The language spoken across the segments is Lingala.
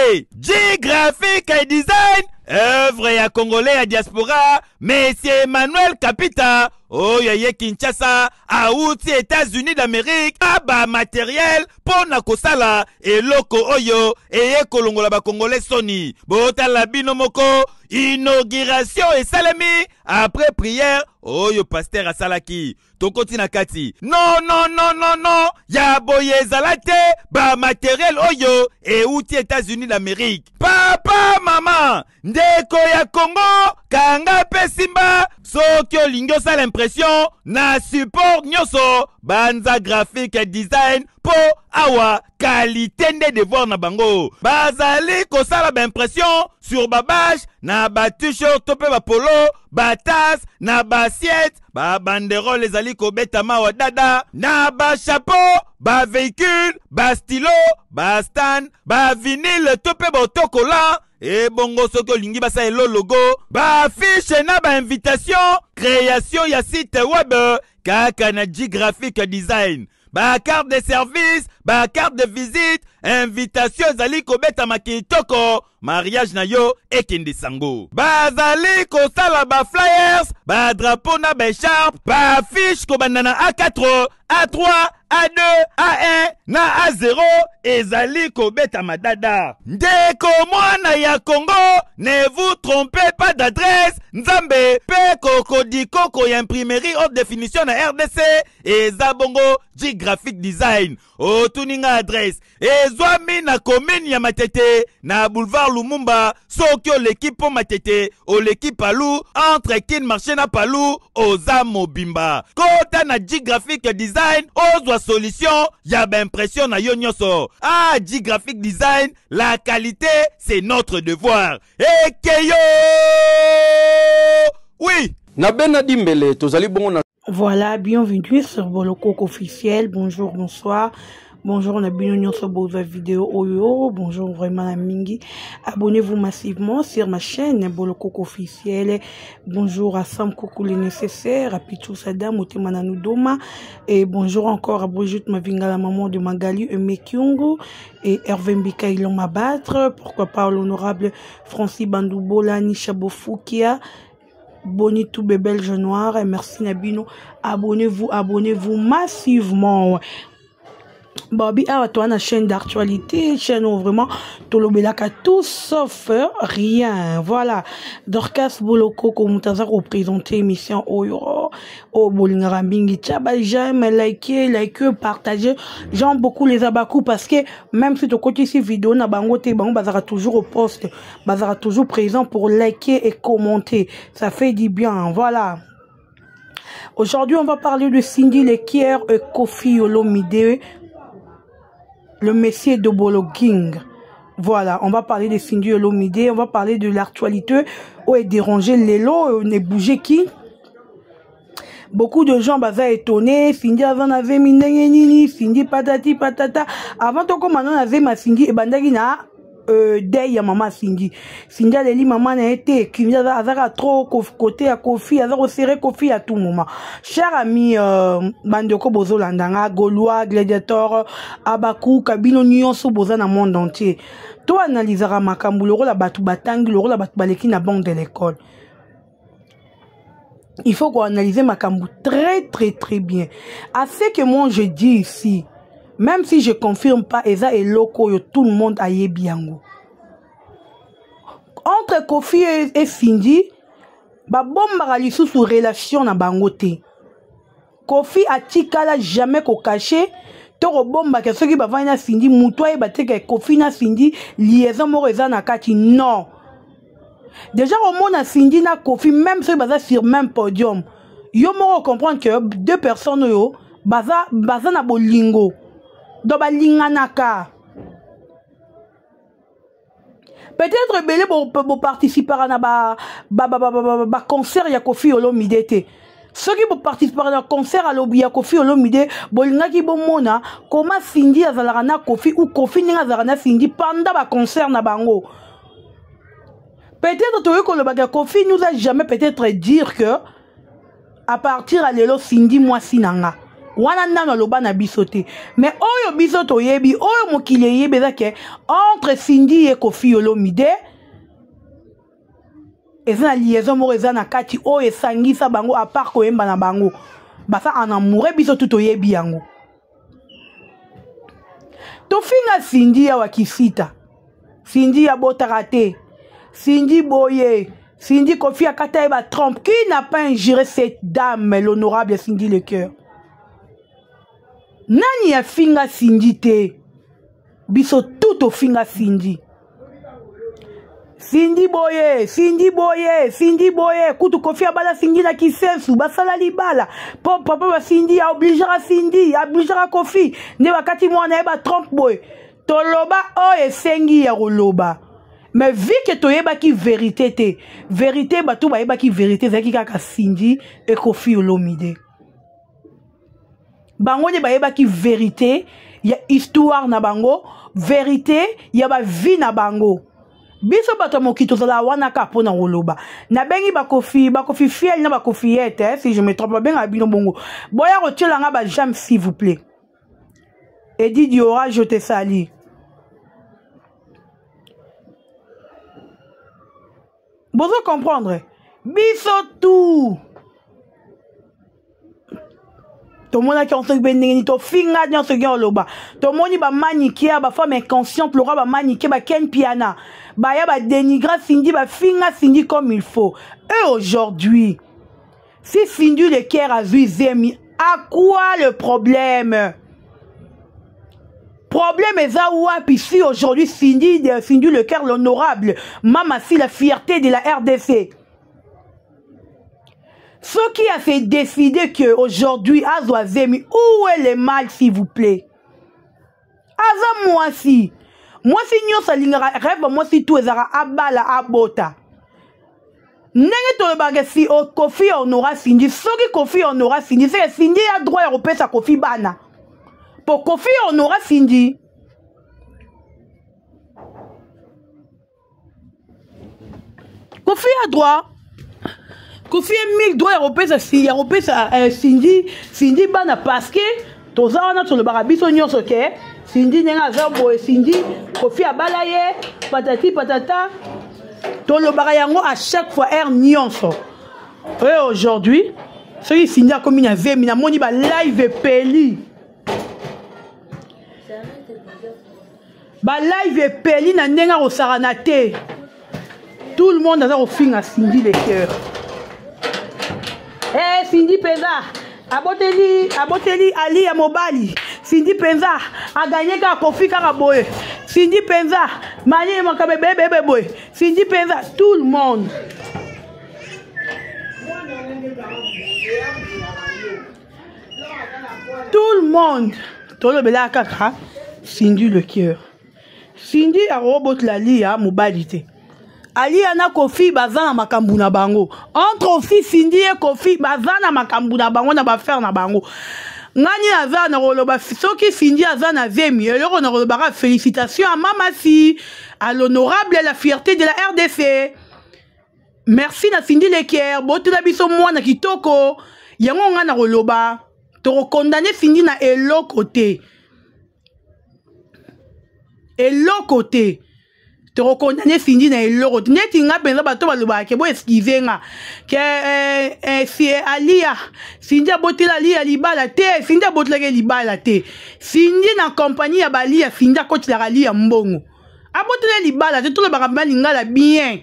te. G Graphic Design, œuvre ya Congolais ya diaspora, Monsieur Emmanuel Kapita, oyo aye Kinshasa, awuti Etats-Unis d'Amérique, aba materiel mpo na kosala eloko oyo eye kolongola ba Congolais soni. Botala bino moko, inauguration esalemi après prière oyo pasteur asalaki. Tokoti na kati. Non, non, non, non, non, ya boye ezala te, ba materiel oyo euti Etats-Unis d'Amérique. Papa, mama, ndeko ya Congo, kanga pe simba, soki olingi osala impression na support nyonso, banza graphique design po awa qualité nde devoir na bango. Bazali kosala ba impression sur ba bâche na ba t-shirt to pe ba polo, ba tasse na ba assiette, ba banderole ezali kobetama wa dada na ba chapeau, ba véhicule, ba stylo, ba stand, ba vinyle to pe ba autocollant. Ebongo soki olingi basala logo, ba affiche na ba invitation, création ya site web kaka na G Graphic Design, ba carte de service, ba carte de visite, invitation ezali kobetama kitoko, mariage na yo ekende sango. Bazali kosala ba flyers, ba drapeau na ba écharpe, ba affiche kobanda na A4, A3, A2, A1 na A0 ezali kobetama dada. Ndeko mwana ya Congo, ne vous trompez pas d'adresse. Nzambe pe kokodikoko ya imprimerie haute définition na RDC eza bongo G Graphic Design. Otuni nga adresse ezwami na commune ya Matete na boulevard Lumumba. Soki oleki po Matete, oleki Palu, entre Kin Marché na Palu, oza mobimba. Kota na G Graphic Design, ozwa solution ya ba impression na yo nyonso. Ah, G Graphic Design, la qualité c'est notre devoir. Ekeyo! Oui! Na bena dimbele tozali bongo na Voilà, bienvenue sur Bolokoko officiel. Bonjour, bonsoir. Bonjour, na bino nyonso bozwa vidéo oyo. Bonjour vraiment na mingi. Abonnez-vous massivement sur ma chaîne Bolokoko officiel. Bonjour à Sam Koukou le nécessaire, à Pichou Sadam, Motema Nanudoma. Et bonjour encore à Brigitte Mavinga, la maman de Magali Emekyungu et Hervé Mbika Ilon Mabattre. Pourquoi pas l'honorable Francis Bandoubola, Nisha Bofukia, Boni tout bébé belge noir. Et merci Nabino. Abonnez-vous, abonnez-vous massivement. Bobby awa toi na chaîne d'actualité, chaîne où vraiment tolobelaka tout sauf rien. Voilà. Dorcas Bolokoko mutaza représenter émission oyo o bolingaka mingi. Tia ba j'aime, liker, liker, partager. J'aime beaucoup les abakou parce que même si tokotisi vidéo na bango te, bango bazaka toujours au poste, bazaka toujours présent pour liker et commenter. Ça fait du bien. Voilà. Aujourd'hui, on va parler de Cindy Le Cœur et Koffi Olomide, le messie de Bolo King. Voilà, on va parler de Cindy Olomide, on va parler de l'actualité où est dérangé lelo, on est bougé qui? Beaucoup de gens baza étonné, Cindy avant avait mis ndenge nini, Cindy patati patata. Avant to koma non avait ma Cindy et bandaki na deuil ya mama Cindy. Cindy aleli mama na ye te, Cindy azaka trop côté ya Koffi, aza ko serrer Koffi à tout moment. Cher ami bandeko bozolanda nga, Gaulois, Gladiator, Abaku, Kabino nyonso boza na monde entier. To analysera makambo lokola bato batangi, lokola bato baleki na banc de l'école. Il faut qu'on analyse makambo très très très bien. À ce que moi je dis ici, même si je confirme pas, eza eloko yo tout le monde ayebi yango. Entre Koffi et Cindy, ba bombaka lisusu relation na bango te. Koffi atikala jamais ko cacher to kobombaka soki bavandi na Cindy, mutu ayeba te ke Koffi na Cindy liaison moko eza na kati. Non. Déjà omona Cindy na Koffi même soki baza sur même podium, yo moko comprendre que deux personnes oyo baza na bolingo. Donc balinganaka. Peut-être ebele bo participera na ba concert ya Koffi Olomide te. Soki bo participera na concert alobi ya Koffi Olomide, bolingaki bomona comment Cindy azalaka na Koffi ou Koffi ndenge azalaka na Cindy pendant ba concert na bango. Peut-être toyei koloba que Koffi nous a jamais peut-être dire que à partir ya lelo Cindy mwasi na nga. Wana nano aloba na biso te. Mais oyo biso toyebi, oyo mokili eyebi eza ke entre Cindy et Koffi Olomide eza na liaison moko eza na kati oyo esangisa bango, à part koyemba na bango baza en amoureux, biso tu toyebi yango. Tofinga Cindy awa kisita, Cindy abotaka te, Cindy boye, Cindy Koffi akata ye ba trompe. Qui n'a pas injuré cette dame, l'honorable Cindy Le Cœur? Nani afinga Cindy te? Biso tout tofinga Cindy. Cindy boye, Cindy boye, Cindy boye. Kutu Koffi abala Cindy na Kisensu, basala libala. Po papa ba Cindy a obligera Cindy, a obligera Koffi. Ne bakati mwana ye ba trompe boye. Toloba oyo esengi ya koloba. Mais vu que toyebaki vérité te, vérité bato bayebaki vérité ezalaki kaka Cindy et Koffi Olomide. Bango nde bayebaki vérité ya histoire na bango, vérité ya ba vie na bango. Biso bato ya mokili tozala wana kaka mpona koloba. Nabengi bakofi, bakofi fiel na bakofi yete, eh, si je me trompe, babengaka bino bongo. Boya kotiela nga ba j'aime s'il vous plaît. Edith Diora, je te salue. Bozo comprendre? Biso tout. Tomonaki yango soki mpe ndenge nini tofinga nyonso soki oloba. Tomoni bamanikia, bafemme inconsciente lokola bamanikie, baken piana baya badénigra Cindy, bafinga Cindy comme il faut. Et aujourd'hui, si Cindy Le Cœur azwi zemi, à quoi le problème? Problème eza wapi si aujourd'hui Cindy, Cindy Le Cœur, l'honorable Mama si la fierté de la RDC, ce qui a fait décider que aujourd'hui azwa zemi, où est le mal s'il vous plaît? Aza mwasi, mwasi nyonso alingaka rêve, mwasi tout ezaka abala abota. Ndenge tolobaka si o Koffi honora Cindy, soki Koffi honora Cindy, c'est que Cindy a droit ya kopesa Koffi bana. Po Koffi honora Cindy. Koffi a droit. Koffi a mille droit ya kopesa si, ya kopesa Cindy, Cindy bana parce que toza wana tolobaka biso nyonso ke Cindy ndenge aza boye, Cindy Koffi abala ye patati patata, tolobaka yango à chaque fois heure nyonso. Et aujourd'hui soki Cindy akomi na zemi, namoni ba live epeli. Ba live epeli na ndenge akosakana te. Tout le monde aza kofinga Cindy Le Cœur. Eh, Cindy mpenza aboteli, aboteli Ali ya mobali. Cindy mpenza aganye kaka Koffi kaka boye. Cindy mpenza mani makambo ebele boye. Cindy mpenza tout le monde. Tout le monde tolobela kaka Cindy Le Cœur. Cindy akobotela Lia mobali te. Alia na Koffi baza na makambo na bango. Entre aussi Cindy et Koffi baza na makambo na bango na ba faire na bango. Ngani aza na koloba soki Cindy aza na zemi, eloko na kolobaka félicitations à Mama Si, à l'honorable la fierté de la RDC. Merci na Cindy Le Cœur, botela biso mwana kitoko. Yango nga na koloba, toko condamner Cindy na eloko te. Eloko te. Toko condamner Cindy na eloko te. Neti nga penza bato balobaka ke bo excuse nga. Ke si Alia, Cindy abotela Alia libala te, Cindy abotelaka libala te. Cindy na compagnie ya Balia, Cindy akotilaka Alia mbongo. Abotela libala te, tolobaka mpe lingala bien.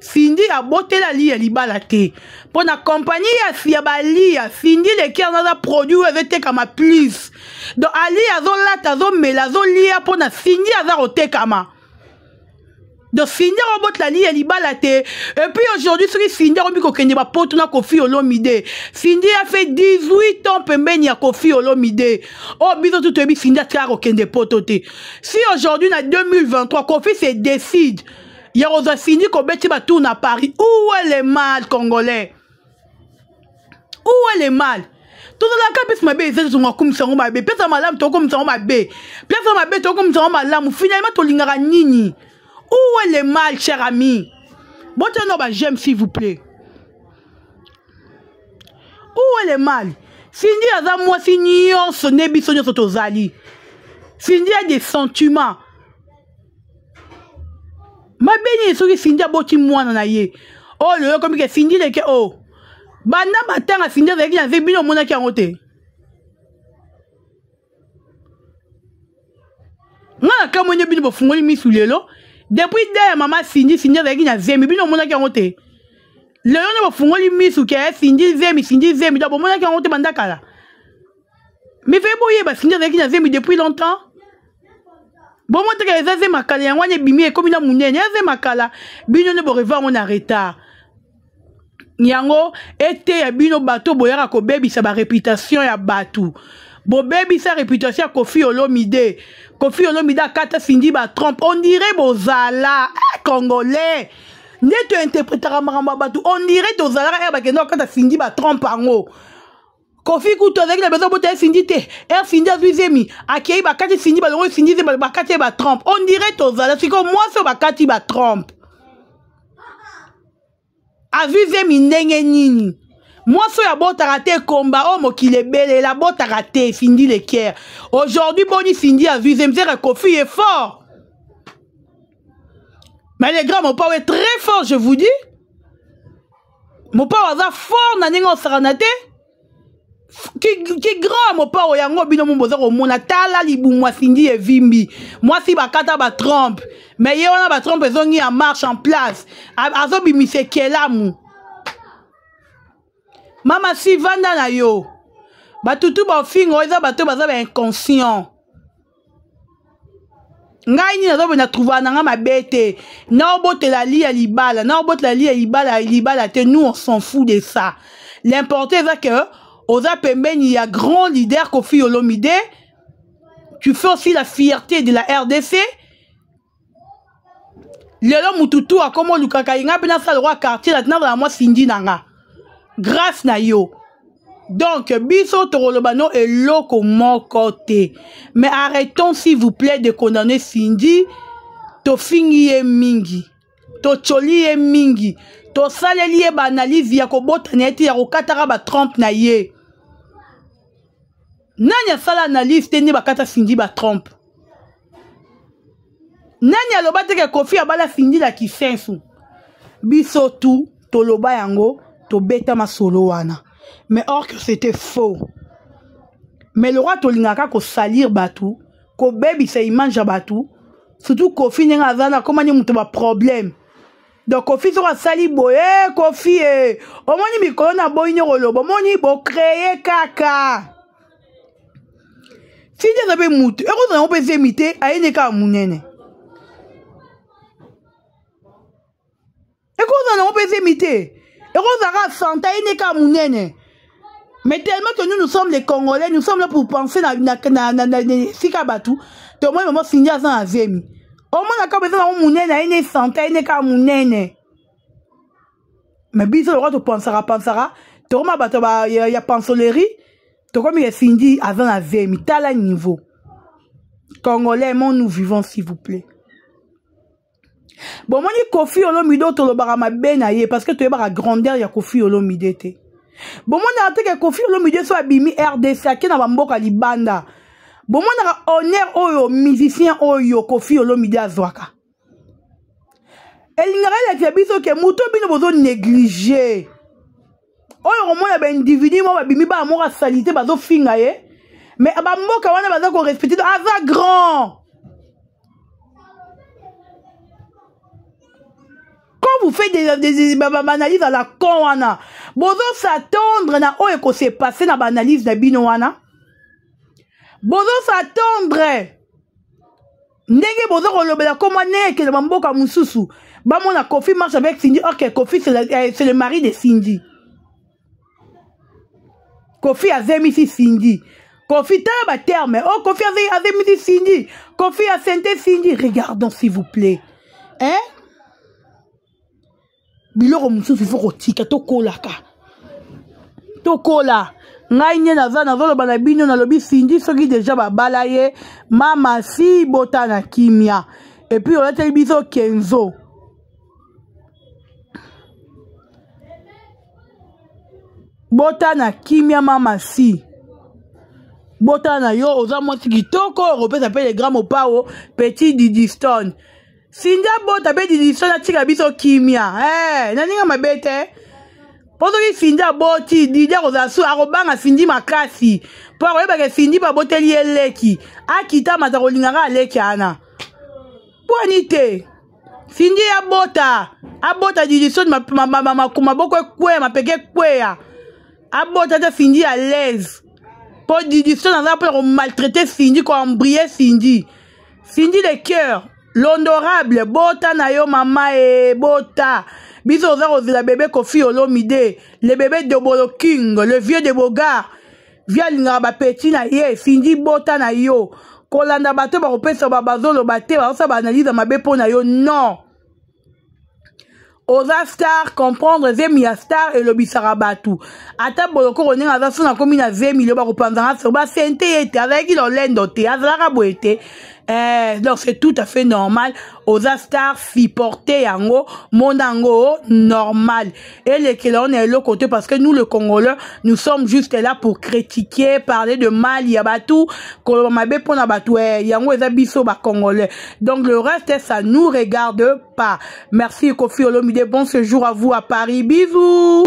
Cindy abotela Alia libala te. Po na compagnie ya ya Balia, Cindy Le Cœur naza produit oyo ezotekama plus. Donc Alia azolata, azomela, azolia po na Cindy aza kotekama. Donc Cindy abotela Alia libala te. Et puis aujourd'hui soki Cindy akomi kokende ba poto na Koffi Olomide. Cindy a fait 18 ans pembeni ya Koffi Olomide. Oh biso tout toyebi Cindy atikaka kokende poto te. Si aujourd'hui na 2023 Koffi se décide ya kozwa Cindy kobeti ba tour na Paris, où est le mal congolais? Où est le mal? Tozalaka pesa mabe eza tozonga komisa yango mabe, pesa malamu tokomisa yango mabe, pesa mabe tokomisa yango malamu. Finalement tolingaka nini? Où est le mal, cher ami? Botana ba j'aime s'il vous plaît. Où est le mal? Cindy aza mwasi nyonso nde biso nyonso tozali. Cindy a des sentiments. Mabe nini soki Cindy aboti mwana na ye? Oyo lelo ekomi ke Cindy leke o. Oh. Banda matanga Cindy azalaki na vie bino omonaki yango te. Nga na kamwe nde bino bofungoli misu lelo. Depuis da ya mama Cindy, Cindy azalaki na zemi bino omonaki yango te. Lelo nde bofungoli misu ke Cindy zemi, Cindy zemi donc bomonaki yango te banda kala. Mais veye boyeba Cindy azalaki na zemi depuis longtemps. Bomotaka eza zemi kala yango wana ebimi ekomi na monene eza zemi kala bino nde boreva yango na retard. Yango eteya bino bato boyaka kobebisa ba reputation ya bato. Bobebisa reputation ya Koffi Olomide. Koffi Olomide akata Cindy ba trompe. On dirait bozala eh, congolais. Nde to interpretaka makambo ya bato on dirait tozalaka eh, bakenda kokata Cindy ba trompe yango. Koffi kutu azalaki na besoin bota ye Cindy te. Air Cindy azwi zemi, akei bakati Cindy balongoli Cindy zemi bakati ye ba trompe. On dirait tozala sikoyo mwasi oyo bakati ba trompe. Azwi zemi ndenge nini? Mwasi oyo abotaka te komba oyo mokili ebelela abotaka te Cindy Le Caire. Aujourd'hui boni Cindy azwi zemi c'est que Koffi est fort. Mais le grand Mopao est très fort, je vous dis. Mopao aza fort na ndenge osakana te. Ki grand Mopao yango bino mo boza komona tala libumu ya Cindy evimbi. Mwasi bakata ba trompe. Mais ye wana ba trompe ezongi en marche en place. Azobimisa ekelamu. Mama si vanda na yo. Batutu ba fingo eza bato baza ba inconscient. Ngai nini nazo na trouva na nga mabe te. Na obotela li ya libala, na obotela li ya libala, libala te, nous on s'en fout de ça. L'important eza que oza pembeni ya grand leader Koffi Olomide, tu fais aussi la fierté de la RDC. Lelo mutu tu akoma olukaka ye, ngai mpe nasala lokola quartier na nazala mwa Cindy na nga. Grâce na yo. Donc biso tokoloba no eloko moko te. Mais arrêtons s'il vous plaît de condamner Cindy. Tofingi ye mingi, tocholi ye mingi, tosaleli ye ba analyse ya kobota na ye te, ya kokataka ba trompe na ye. Nani asala analyse te nde bakata Cindy ba trompe? Nani aloba te ke Koffi abala Cindy na Kisensu? Biso tu toloba yango, tobeta masolo wana. Mais or que c'était faux. Mais le roi tolingaka ko salir batu, ko bebisa image ya batu, surtout Koffi ndenge aza na komani mutu ba problème. Donc Koffi soko asali boye, eh, Koffi eh, omoni mikolo na boyi nyoko lobo, omoni bo créer kaka. Cindy aza mpe mutu, ekozala yango mpe zemi te, ayende kaka munene. Ekozala yango mpe zemi te, ekozala kaka sante, ayende kaka munene. Mais tellement que nous, nous sommes les Congolais, nous sommes là pour penser na, na, na, na, na, na sika batu. To moi maman Cindy aza na zemi. Omona kaka eza nango munene, ayende sante, ayende kaka munene. Mais biso lokola topensaka pensaka, tokoma bato ba, ya, ya pensolerie, tokomi ya Cindy aza na zemi. Tala niveau. Congolais, aimons nous vivons s'il vous plaît. Bomoni Koffi Olomide tolobaka mabe na ye parce que toyebaka grandeur ya Koffi Olomide te. Bomonaka te ke Koffi Olomide so abimi RDC ake na bamboka libanda. Bomonaka honneur oyo musicien oyo Koffi Olomide azwaka. Elingaka elakisa biso ke moto bino bozo négliger. Oyo komona ba individu moko babimi bana moko ya salite bazofinga ye, mais bamboka wana baza ko respecter aza grand. Quand vous faites des analyses à la con wana, bozo s'attendre na oyo ko se passer na ba analyse na bino wana. Bozo s'attendre ndenge bozo kolobela koma neke na bamboka mosusu bamona Koffi marche avec Cindy, or que Koffi c'est le mari de Cindy. Koffi azemisi Cindy. Koffi tala ba terme. Oh Koffi azemisi Cindy. Koffi a sente Cindy. Regardons s'il vous plaît. Hein? Biloko mosusu il faut kotika tokolaka. Tokola. Ngai nde naza nazoloba na bino nalobi Cindy soki deja babala ye mama si bota na kimia. Et puis olateli biso Kenzo. Bota na kimia mama si. Bota na yo oza mwasi kitoko okopesa mpe le grand mopao petit Didi Stone. Cindy abota mpe Didi Stone atika biso kimia. Eh, na ndenge mabe te. Mpo soki Cindy aboti Didi akozala su akobanga Cindy makasi mpo akoyebaka Cindy mpe aboteli ye leki akita mata kolingaka aleki ana pwani te. Cindy abota abota Didi Stone maboko ekweya mapeke ekweya abota te Cindy à l'aise mpo Didi Stone aza mpona komaltraite Cindy koembrie Cindy. Cindy le cœur l'honorable bota na yo mama e bota biso oza kozela bebe Koffi Olomide le bébé Dobolo King le vieux de Bogar vie alingaka bapeti na ye. Cindy bota na yo kolanda bato bakopesa bazoloba te bazosala baanalyse ya mabe mpo na yo non. Oza star, comprendre zemi ya star elobisaka bato ata bolokoko ndenge aza so nakomi na zemi lelo bakopanzanga so basente ye te azalaki lolendo te azalaka boye te. Donc c'est tout à fait normal. Oza star, supporter yango mona yango normal elekela on est le côté parce que nous le Congolais nous sommes juste là pour critiquer, parler de mal ya batu koloba mabe mpona batu yango eza biso ba Congolais. Donc le reste ça nous regarde pas. Merci Koffi Olomide, bon séjour à vous à Paris, bisous.